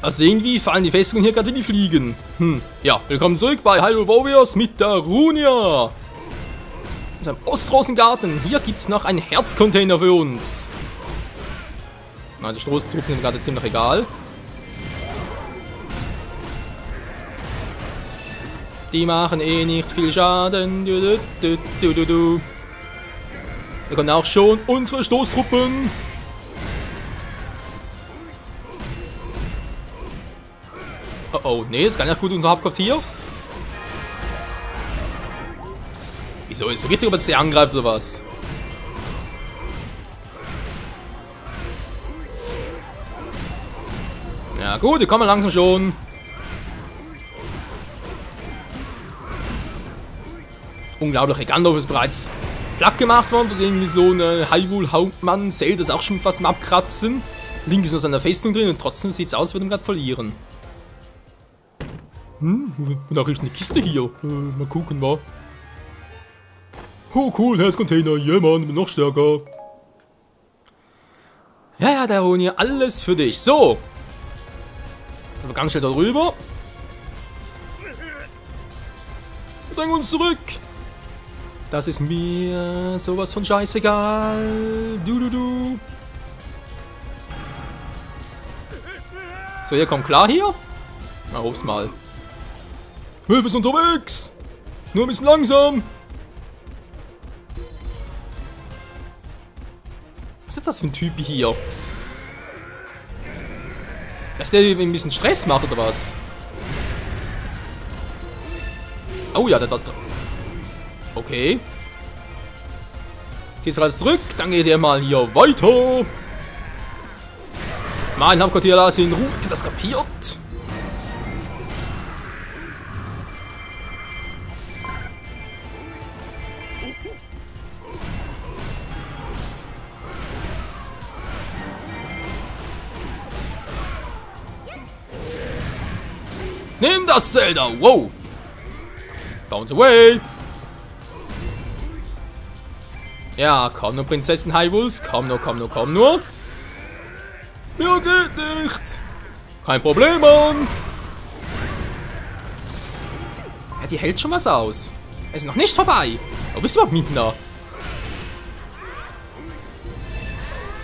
Also irgendwie fallen die Festungen hier gerade wie die Fliegen. Ja, willkommen zurück bei Hyrule Warriors mit der Runia. In seinem Ostrosengarten. Hier gibt es noch einen Herzcontainer für uns. Na, die Stoßtruppen sind gerade ziemlich egal. Die machen eh nicht viel Schaden. Da kommen auch schon unsere Stoßtruppen. Oh oh, nee, ist gar nicht gut unser Hauptquartier. Wieso ist es richtig, ob er sie angreift oder was? Ja gut, die kommen langsam schon. Unglaublich, Gandalf ist bereits platt gemacht worden. Das ist irgendwie so ein Hyrule-Hauptmann. Zelda ist auch schon fast am Abkratzen. Link ist noch seiner Festung drin und trotzdem sieht es aus, als würde er gerade verlieren. Nachrichten eine Kiste hier. Mal gucken, wa? Oh cool, Herzcontainer. Yeah, Mann, bin noch stärker. Ja, der Runia, alles für dich. So. Aber ganz schnell da drüber. Wir drängen uns zurück. Das ist mir sowas von scheißegal. Du. So, hier kommt klar hier. Na, hoff's mal. Hilfe ist unterwegs. Nur ein bisschen langsam. Was ist das für ein Typ hier? Dass der ein bisschen Stress macht oder was? Oh ja, das war's da. Okay. Jetzt alles zurück, dann geht er mal hier weiter. Mein Hauptquartier, lass ihn in Ruhe. Ist das kapiert? Nimm das, Zelda! Wow! Bounce away! Ja, komm nur, Prinzessin Hyrules. Komm nur. Ja, geht nicht. Kein Problem, Mann. Ja, die hält schon was aus. Es ist noch nicht vorbei. Wo bist du überhaupt mitten da?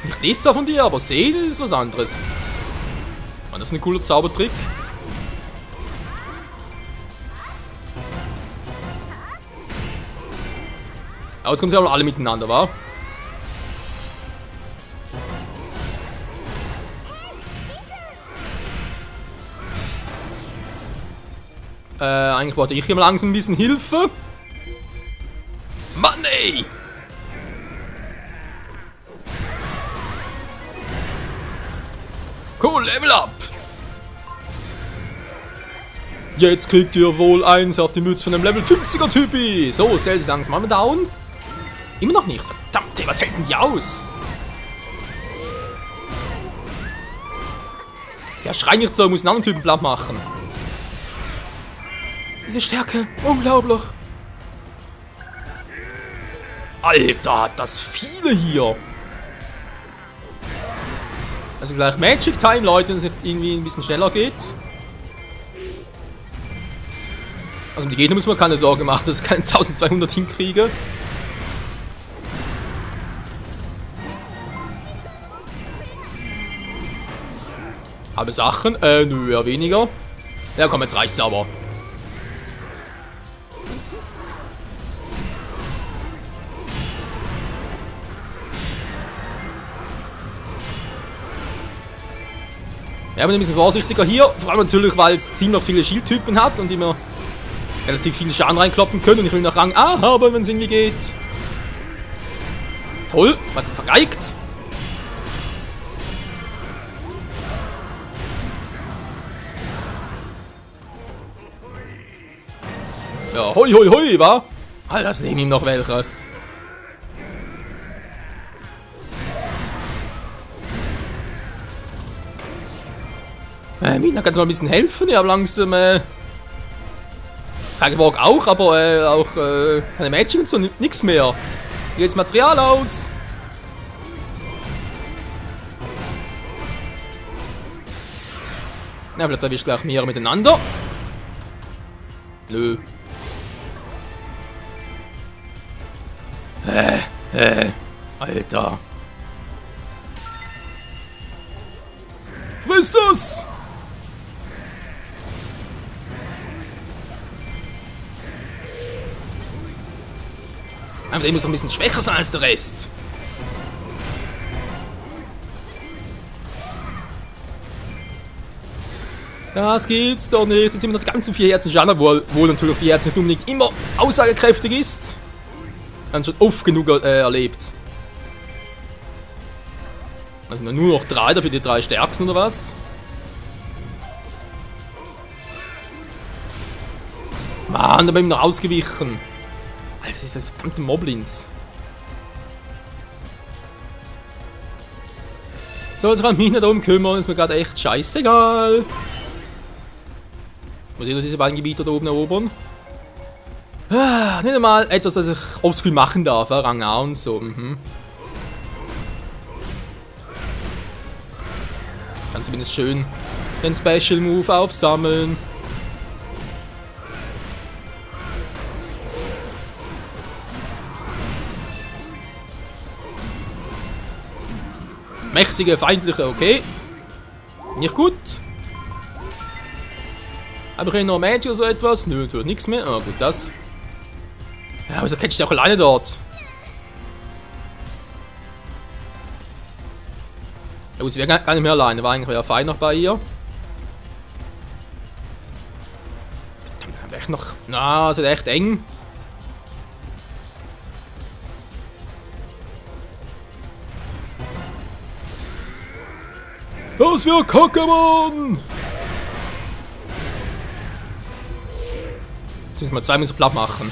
Ich lese zwar von dir, aber sehen ist was anderes. Mann, das ist ein cooler Zaubertrick. Aber jetzt kommen sie auch alle miteinander, wa? Eigentlich brauchte ich hier mal langsam ein bisschen Hilfe. Mann, ey! Cool, Level up! Jetzt kriegt ihr wohl eins auf die Mütze von einem Level 50er Typi. So, Zelda ist langsam mal down. Immer noch nicht. Verdammt, ey, was hält denn die aus? Ja, schrei nicht so, muss einen anderen Typen platt machen. Diese Stärke, unglaublich. Alter, hat das viele hier. Also gleich Magic Time, Leute, wenn es irgendwie ein bisschen schneller geht. Also um die Gegner muss man keine Sorge machen, dass ich keine 1200 hinkriege. Habe Sachen? Nö, eher weniger. Ja komm, jetzt reicht's aber. Ja, bin ein bisschen vorsichtiger hier. Vor allem natürlich, weil es ziemlich viele Schildtypen hat und immer relativ viel Schaden reinkloppen können. Und ich will noch Rang A haben, wenn es irgendwie geht. Toll, man hat vergeigt. Ja, hoi, wa? Alter, das nehmen ihm noch welche. Mina, kannst du mal ein bisschen helfen? Ich habe langsam, Tageborg auch, aber auch keine Magic und so, nix mehr. Hier geht's Material aus. Na, vielleicht erwischt gleich mehr miteinander. Nö. Alter. Friss das! Aber der muss doch ein bisschen schwächer sein als der Rest. Das gibt's doch nicht. Jetzt sind wir noch die ganzen 4 Herzen Schaden, wohl natürlich 4 Herzen nicht unbedingt immer aussagekräftig ist. Wir haben schon oft genug erlebt. Also nur noch 3 dafür, die 3 stärksten oder was? Mann, da bin ich noch ausgewichen. Alter, das ist das verdammte Moblins. So, jetzt kann ich mich nicht darum kümmern, ist mir gerade echt scheißegal. Muss ich noch diese beiden Gebiete da oben erobern? Ah, nicht einmal etwas, das ich offscreen machen darf, Rang A und so. Kann zumindest schön den Special Move aufsammeln. Mächtige, feindliche, okay. Nicht gut. Habe ich noch Magic oder so etwas? Nö, natürlich nichts mehr. Ah, gut, das. Ja, wieso catcht ihr auch alleine dort? Ja, gut, sie wäre gar nicht mehr alleine. War eigentlich ja fein noch bei ihr. Verdammt, echt noch. Na, es ist echt eng. Das wäre Kacke, Mann! Jetzt müssen wir 2 müssen platt machen.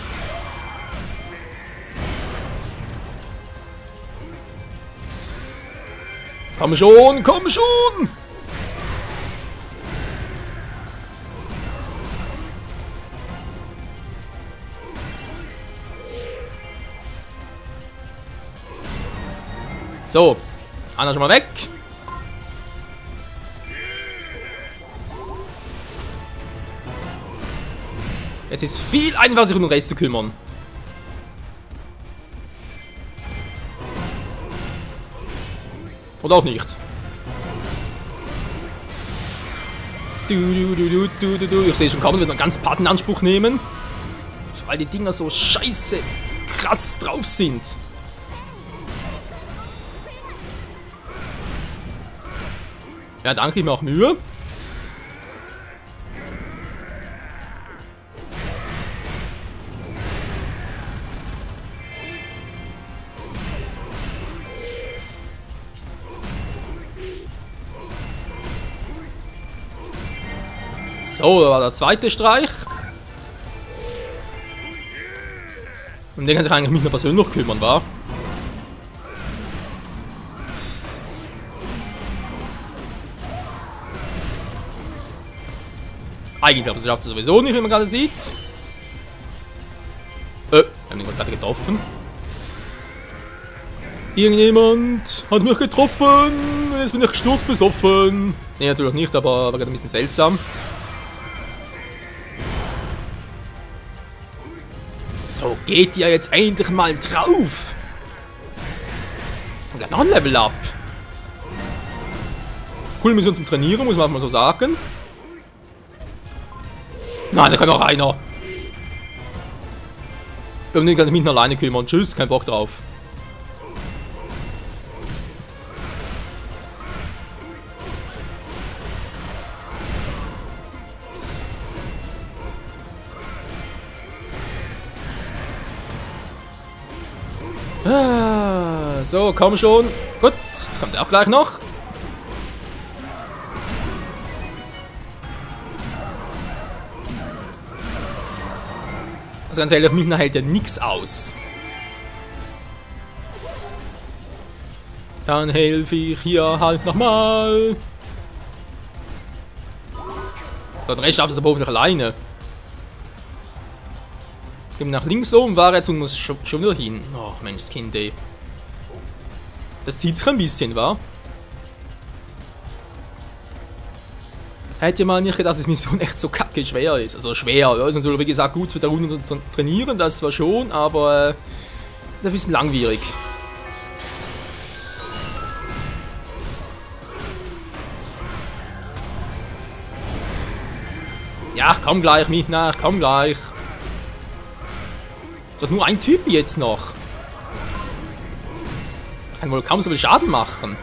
Komm schon, komm schon! So, einer schon mal weg. Jetzt ist viel einfacher, sich um den Rest zu kümmern. Oder auch nicht. Ich sehe schon, kaum wird einen ganzen Part in Anspruch nehmen. Weil die Dinger so scheiße krass drauf sind. Ja, danke, ich mir auch Mühe. So, da war der zweite Streich. Um den kann sich eigentlich nicht mehr persönlich kümmern, wa? Eigentlich, aber das schafft es sowieso nicht, wie man gerade sieht. Wir haben ihn gerade getroffen. Irgendjemand hat mich getroffen. Jetzt bin ich sturzbesoffen. Ne, natürlich nicht, aber war gerade ein bisschen seltsam. So, geht ihr jetzt endlich mal drauf! Und gleich noch ein Level up. Cool, wir sind zum Trainieren, muss man mal so sagen. Nein, da kann noch einer. Wir müssen uns nicht alleine kümmern. Tschüss, kein Bock drauf. So, komm schon. Gut, jetzt kommt er auch gleich noch. Also ganz ehrlich, mich hält ja nichts aus. Dann helfe ich hier halt nochmal. So, den Rest schafft es aber hoffentlich alleine. Gehen wir nach links um, war jetzt und muss schon wieder hin. Ach Mensch, das Kind, ey. Das zieht sich ein bisschen, wa? Hätte man nicht gedacht, dass die Mission echt so kacke schwer ist. Also schwer, ja, ist natürlich wie gesagt gut für der Runde zu trainieren, das zwar schon, aber ist ein bisschen langwierig. Ja, ich komm gleich mit nach, komm gleich. Das ist nur ein Typ jetzt noch. Kann wohl kaum so viel Schaden machen.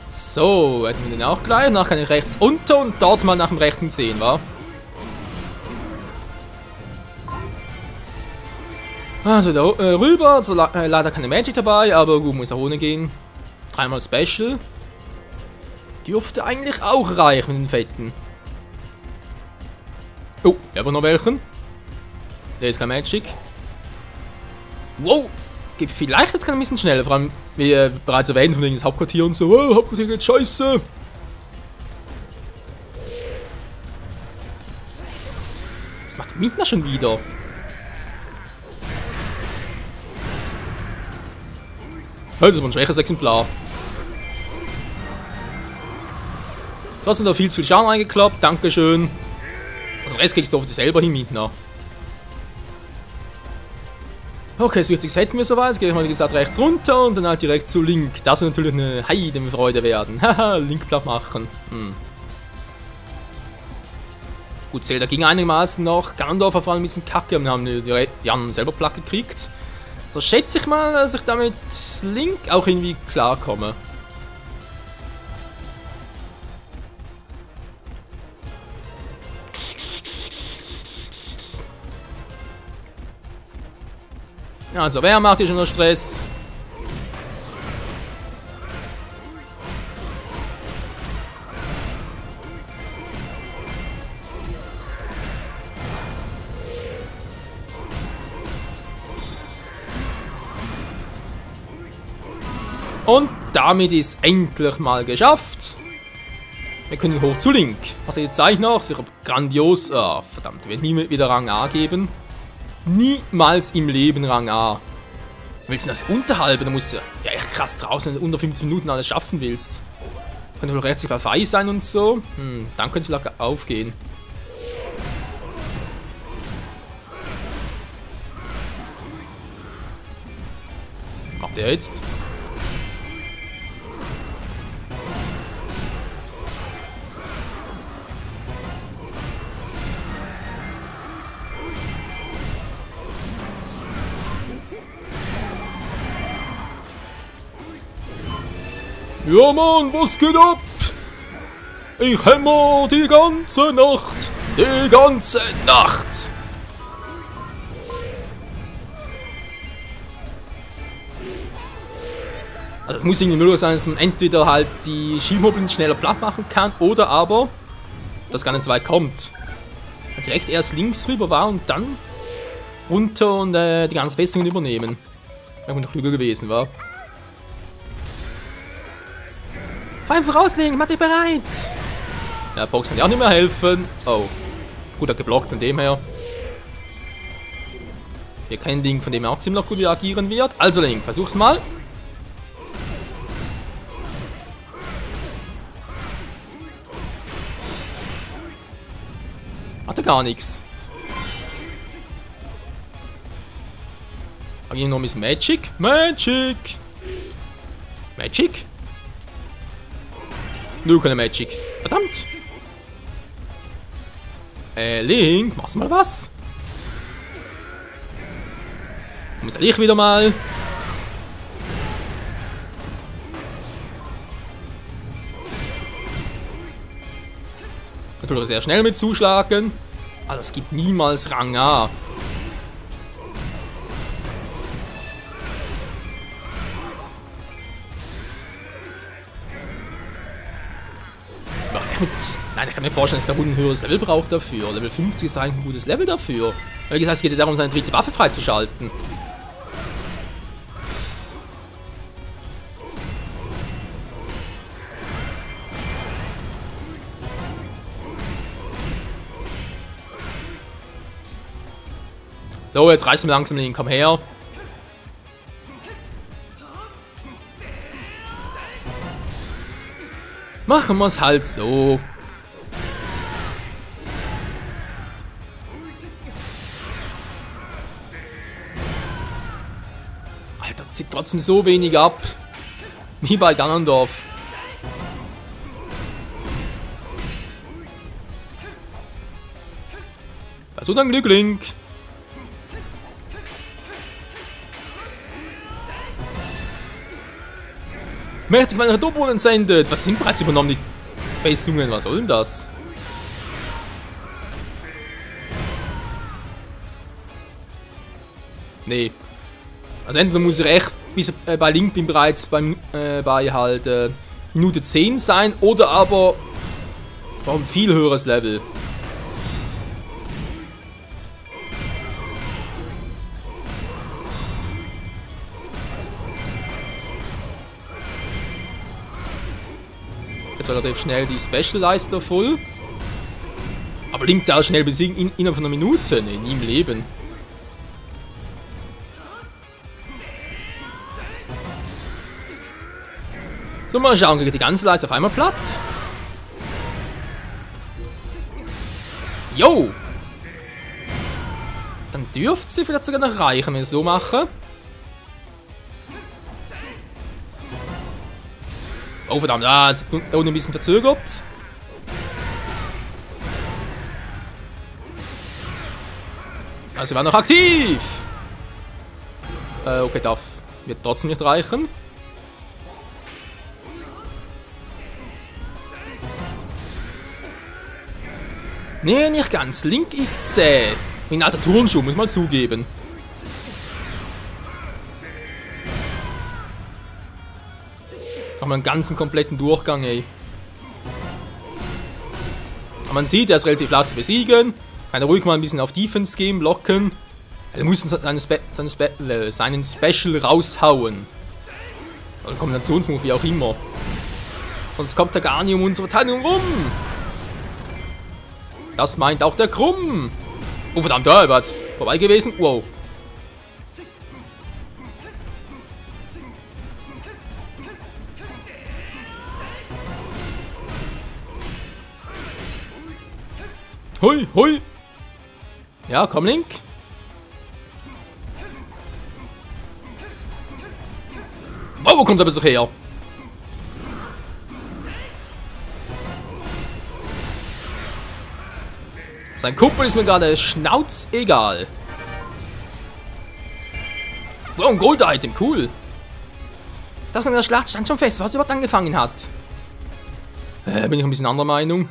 So, hätten wir den auch gleich. Nachher kann ich rechts unter und dort mal nach dem rechten sehen, wa? Also da rüber, also, leider keine Magic dabei, aber gut, muss auch ohne gehen. Dreimal Special. Dürfte eigentlich auch reichen mit den Fetten. Oh, wir haben noch welchen. Der ist kein Magic. Wow, geht vielleicht jetzt ein bisschen schneller, vor allem wie bereits erwähnt von wegen des Hauptquartier und so. Oh, Hauptquartier geht scheiße. Was macht Midna schon wieder? Das war ein schwäches Exemplar. Trotzdem da viel zu viel Schaden eingeklappt, dankeschön. Also den Rest kriegst du oft selber hin, Midna. Okay, das Wichtigste hätten wir soweit. Jetzt gehe ich mal wie gesagt rechts runter und dann halt direkt zu Link. Das soll natürlich eine Heidenfreude werden. Haha, Link platt machen. Gut, Zelda ging einigermaßen noch. Ganondorf war vor allem ein bisschen kacke, wir haben die anderen selber platt gekriegt. So schätze ich mal, dass ich damit Link auch irgendwie klarkomme. Also, wer macht hier schon noch Stress? Und damit ist endlich mal geschafft. Wir können hoch zu Link. Also jetzt zeige ich noch, sicher grandios. Ah, verdammt, wird nie wieder Rang A geben. Niemals im Leben Rang A. Willst du das unterhalb? Da musst du ja echt krass draußen, wenn du unter 15 Minuten alles schaffen willst. Könnte wohl rechts bei Fei sein und so. Dann könnte es vielleicht aufgehen. Macht er jetzt? Ja Mann, was geht ab? Ich hämmer die ganze Nacht. Die ganze Nacht. Also es muss irgendwie möglich sein, dass man entweder halt die Schiebmobiln schneller platt machen kann oder aber, dass gar nicht so weit kommt. Und direkt erst links rüber war und dann runter und die ganzen Festungen übernehmen. Wenn man noch klüger gewesen war. Vor allem vorauslegen, mach dich bereit! Ja, Box kann ja auch nicht mehr helfen. Oh. Gut, er geblockt von dem her. Wir kennen Link, von dem er auch ziemlich gut agieren wird. Also Link, versuch's mal. Hat er gar nichts. Aber hier noch ein bisschen Magic. Magic! Magic? Nur keine Magic. Verdammt! Link, machst du mal was? Muss ich wieder mal. Natürlich sehr schnell mit zuschlagen. Aber es gibt niemals Rang A. Nein, ich kann mir vorstellen, dass der Hund ein höheres Level braucht dafür. Level 50 ist eigentlich ein gutes Level dafür. Wie gesagt, es geht ja darum, seine dritte Waffe freizuschalten. So, jetzt reißen wir langsam den, komm her. Machen wir es halt so. Alter, zieht trotzdem so wenig ab. Wie bei Ganondorf. Also dann Glück, Link. Mächtig, wenn er Doppeln sendet. Was sind bereits übernommen, die Festungen? Was soll denn das? Nee. Also entweder muss er echt bis bei Link bin bereits bei halt Minute 10 sein oder aber ein viel höheres Level. Jetzt relativ schnell die Special-Leiste voll. Aber Link da schnell besiegen innerhalb von einer Minute? Nee, nie im Leben. So, mal schauen, kriegt die ganze Leiste auf einmal platt. Yo! Dann dürfte sie vielleicht sogar noch reichen, wenn wir es so machen. Oh verdammt, jetzt ist da unten ein bisschen verzögert. Also wir waren noch aktiv. Okay, wird trotzdem nicht reichen. Nee, nicht ganz. Link ist zäh. Wie ein alter Turnschuh, muss man zugeben. Haben wir einen ganzen kompletten Durchgang, ey. Aber man sieht, er ist relativ leicht zu besiegen. Kann er ruhig mal ein bisschen auf Defense gehen, blocken. Er muss seinen Special raushauen. Oder Kombinationsmove, wie auch immer. Sonst kommt er gar nicht um unsere Verteidigung rum. Das meint auch der Krumm. Oh verdammt, da war es vorbei gewesen. Wow. Hui, hui. Ja, komm, Link. Wow, wo kommt er bitte her? Sein Kumpel ist mir gerade schnauzegal. Wow, ein Gold-Item, cool. Das von der Schlacht stand schon fest, was überhaupt angefangen hat. Bin ich ein bisschen anderer Meinung.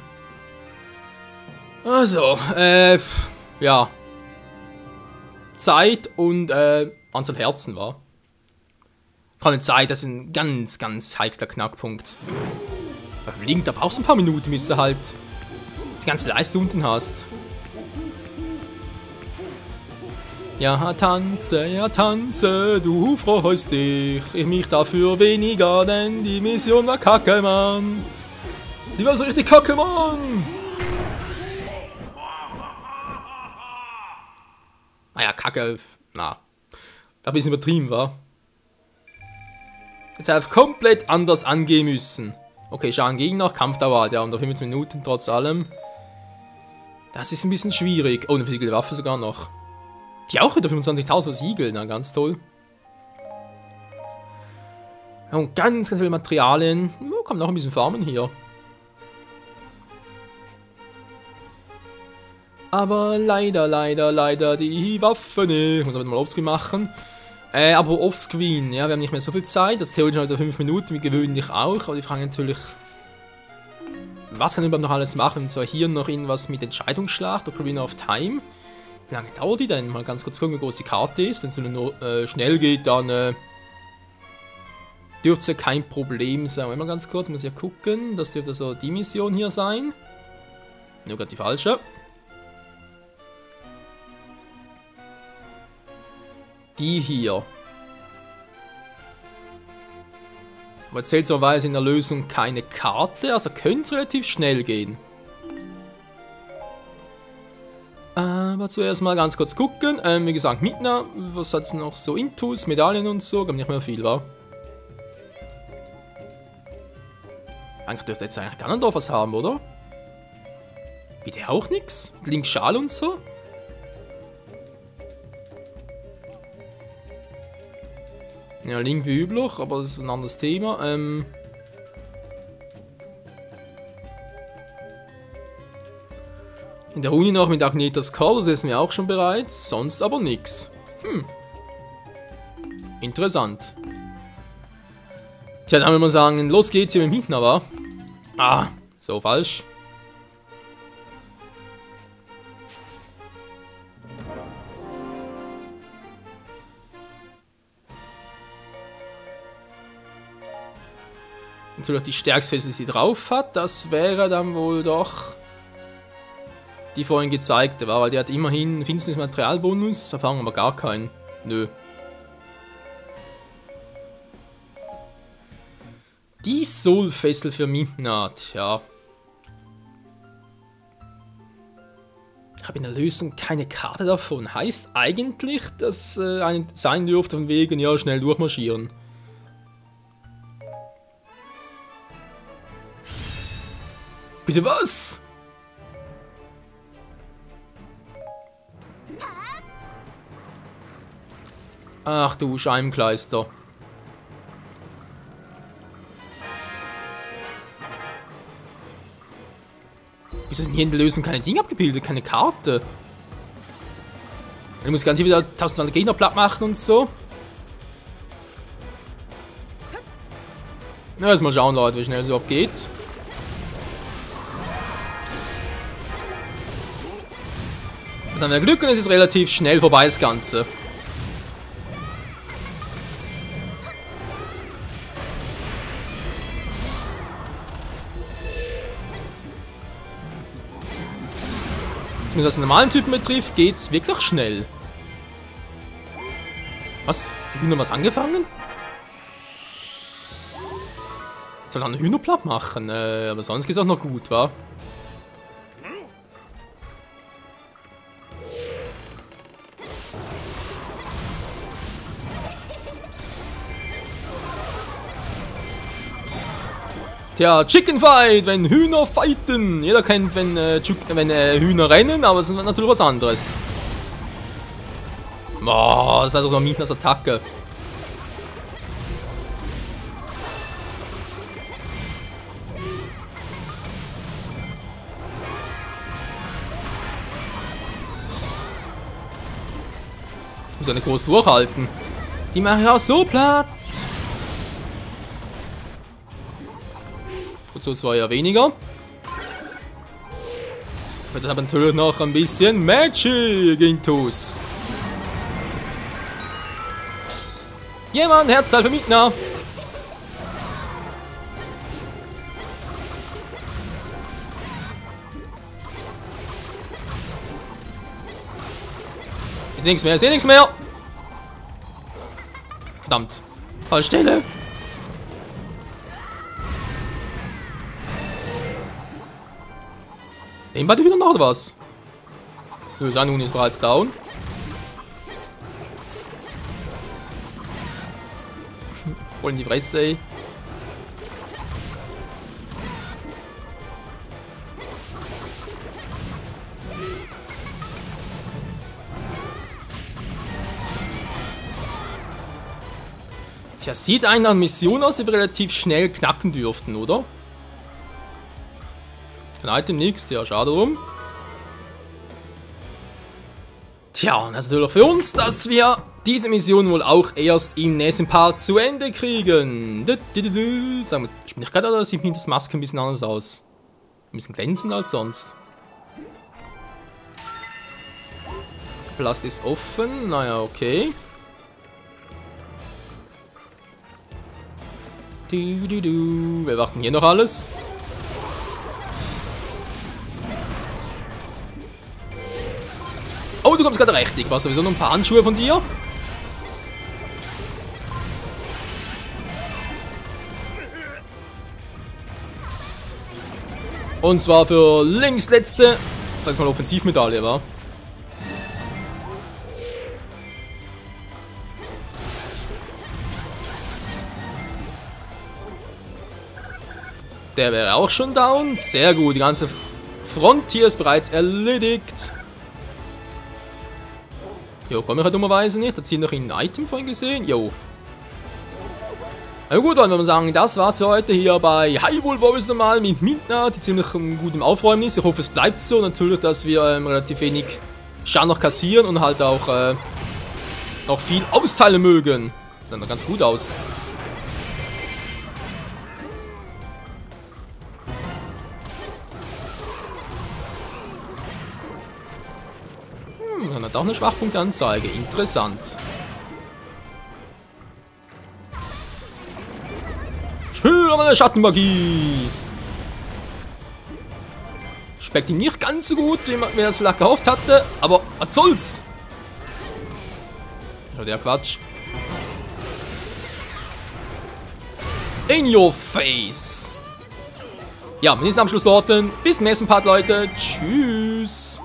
Also, ja. Zeit und Anzahl Herzen war. Keine Zeit, das ist ein ganz, ganz heikler Knackpunkt. Link, da brauchst du ein paar Minuten, bis du halt die ganze Leiste unten hast. Ja, tanze, du freust dich. Ich mich dafür weniger, denn die Mission war kacke, Mann. Sie war so richtig kacke, Mann. Naja, kacke, na. Da ein bisschen übertrieben war. Jetzt hat er komplett anders angehen müssen. Okay, Schaden Gegner, Kampfdauer halt, ja, unter 15 Minuten trotz allem. Das ist ein bisschen schwierig. Oh, eine versiegelte Waffe sogar noch. Die auch wieder 25.000 Siegel, na, ganz toll. Ja, und ganz, ganz viele Materialien. Oh, kann noch ein bisschen farmen hier. Aber leider die Waffe nicht. Ich muss aber mal offscreen machen. Aber offscreen, ja, wir haben nicht mehr so viel Zeit. Das theoretisch heute 5 Minuten, wie gewöhnlich auch. Aber die Frage natürlich, was kann ich überhaupt noch alles machen? Und zwar hier noch irgendwas mit Entscheidungsschlacht, Ocarina of Time. Wie lange dauert die denn? Mal ganz kurz gucken, wie groß die Karte ist. Wenn es nur schnell geht, dann dürfte es ja kein Problem sein. Immer ganz kurz, muss ich ja gucken. Das dürfte so die Mission hier sein. Nur gerade die falsche. Die hier. Aber jetzt seltsamerweise in der Lösung keine Karte, also könnte es relativ schnell gehen. Aber zuerst mal ganz kurz gucken. Wie gesagt, Midna, was hat es noch so? Intus, Medaillen und so, gar nicht mehr viel, wa? Eigentlich dürfte jetzt eigentlich Ganondorf was haben, oder? Bitte auch nix? Link Schal und so? Ja, Link wie üblich, aber das ist ein anderes Thema. In der Uni noch mit Agnetas Call, das wissen wir auch schon bereits, sonst aber nix. Interessant. Tja, dann will man sagen, los geht's hier mit dem Hinten, aber. Ah, so falsch. Natürlich die stärkste, die sie drauf hat, das wäre dann wohl doch die vorhin gezeigte, weil die hat immerhin Finsternis-Materialbonus, das erfahren aber gar keinen. Nö. Die Soul-Fessel für Midnath, ja. Ich habe in der Lösung keine Karte davon. Heißt eigentlich, dass eine sein dürfte von wegen, ja, schnell durchmarschieren. Bitte was? Ach du Scheibenkleister. Wieso ist denn hier in der Lösung keine Dinge abgebildet, keine Karte? Ich muss ganz hier wieder 1200 Gegner platt machen und so. Na, jetzt mal schauen, Leute, wie schnell es überhaupt geht. Und dann haben wir Glück und es ist relativ schnell vorbei, das Ganze. Was den normalen Typen betrifft, geht's wirklich schnell. Was? Die Hühner was angefangen? Soll dann einen Hühner platt machen? Aber sonst geht's auch noch gut, wa? Tja, Chicken Fight, wenn Hühner fighten. Jeder kennt, wenn Hühner rennen, aber es ist natürlich was anderes. Boah, das heißt also Midnaths Attacke. Muss ja nicht groß durchhalten. Die mache ich auch so platt. So zwar ja weniger. Jetzt haben wir natürlich noch ein bisschen Magic Intus. Jemand, Herzteil für Midna. Ist nichts mehr, ist nichts mehr. Verdammt. Halt Stelle. Nehmen beide wieder noch oder was? Nö, sein Uni ist bereits down. Voll in die Fresse, ey. Tja, sieht eigentlich nach einer Mission aus, die wir relativ schnell knacken dürften, oder? Kein Item, nix, ja, schade drum. Tja, und das ist natürlich für uns, dass wir diese Mission wohl auch erst im nächsten Part zu Ende kriegen. Sagen wir, ich bin nicht gerade, oder sieht das Maske ein bisschen anders aus? Ein bisschen glänzender als sonst. Palast ist offen, naja, okay. Wir warten hier noch alles. Oh, du kommst gerade richtig. War sowieso noch ein paar Handschuhe von dir. Und zwar für links letzte, sag ich mal, Offensivmedaille, war. Der wäre auch schon down. Sehr gut, die ganze Front hier ist bereits erledigt. Jo, komme ich halt dummerweise nicht. Hat sie noch ein Item vorhin gesehen? Jo. Na gut, dann würde man sagen, das war's für heute hier bei Hyrule Warriors normal mit Midna, die ziemlich gut im Aufräumen ist. Ich hoffe, es bleibt so. Natürlich, dass wir relativ wenig Schaden noch kassieren und halt auch viel austeilen mögen. Das sieht doch ganz gut aus. Dann hat auch eine Schwachpunktanzeige. Interessant. Spüre meine Schattenmagie! Schmeckt ihm nicht ganz so gut, wie man es vielleicht gehofft hatte, aber was soll's? Schau, der Quatsch. In your face! Ja, mit diesen Abschlussworten, bis zum nächsten Part, Leute. Tschüss!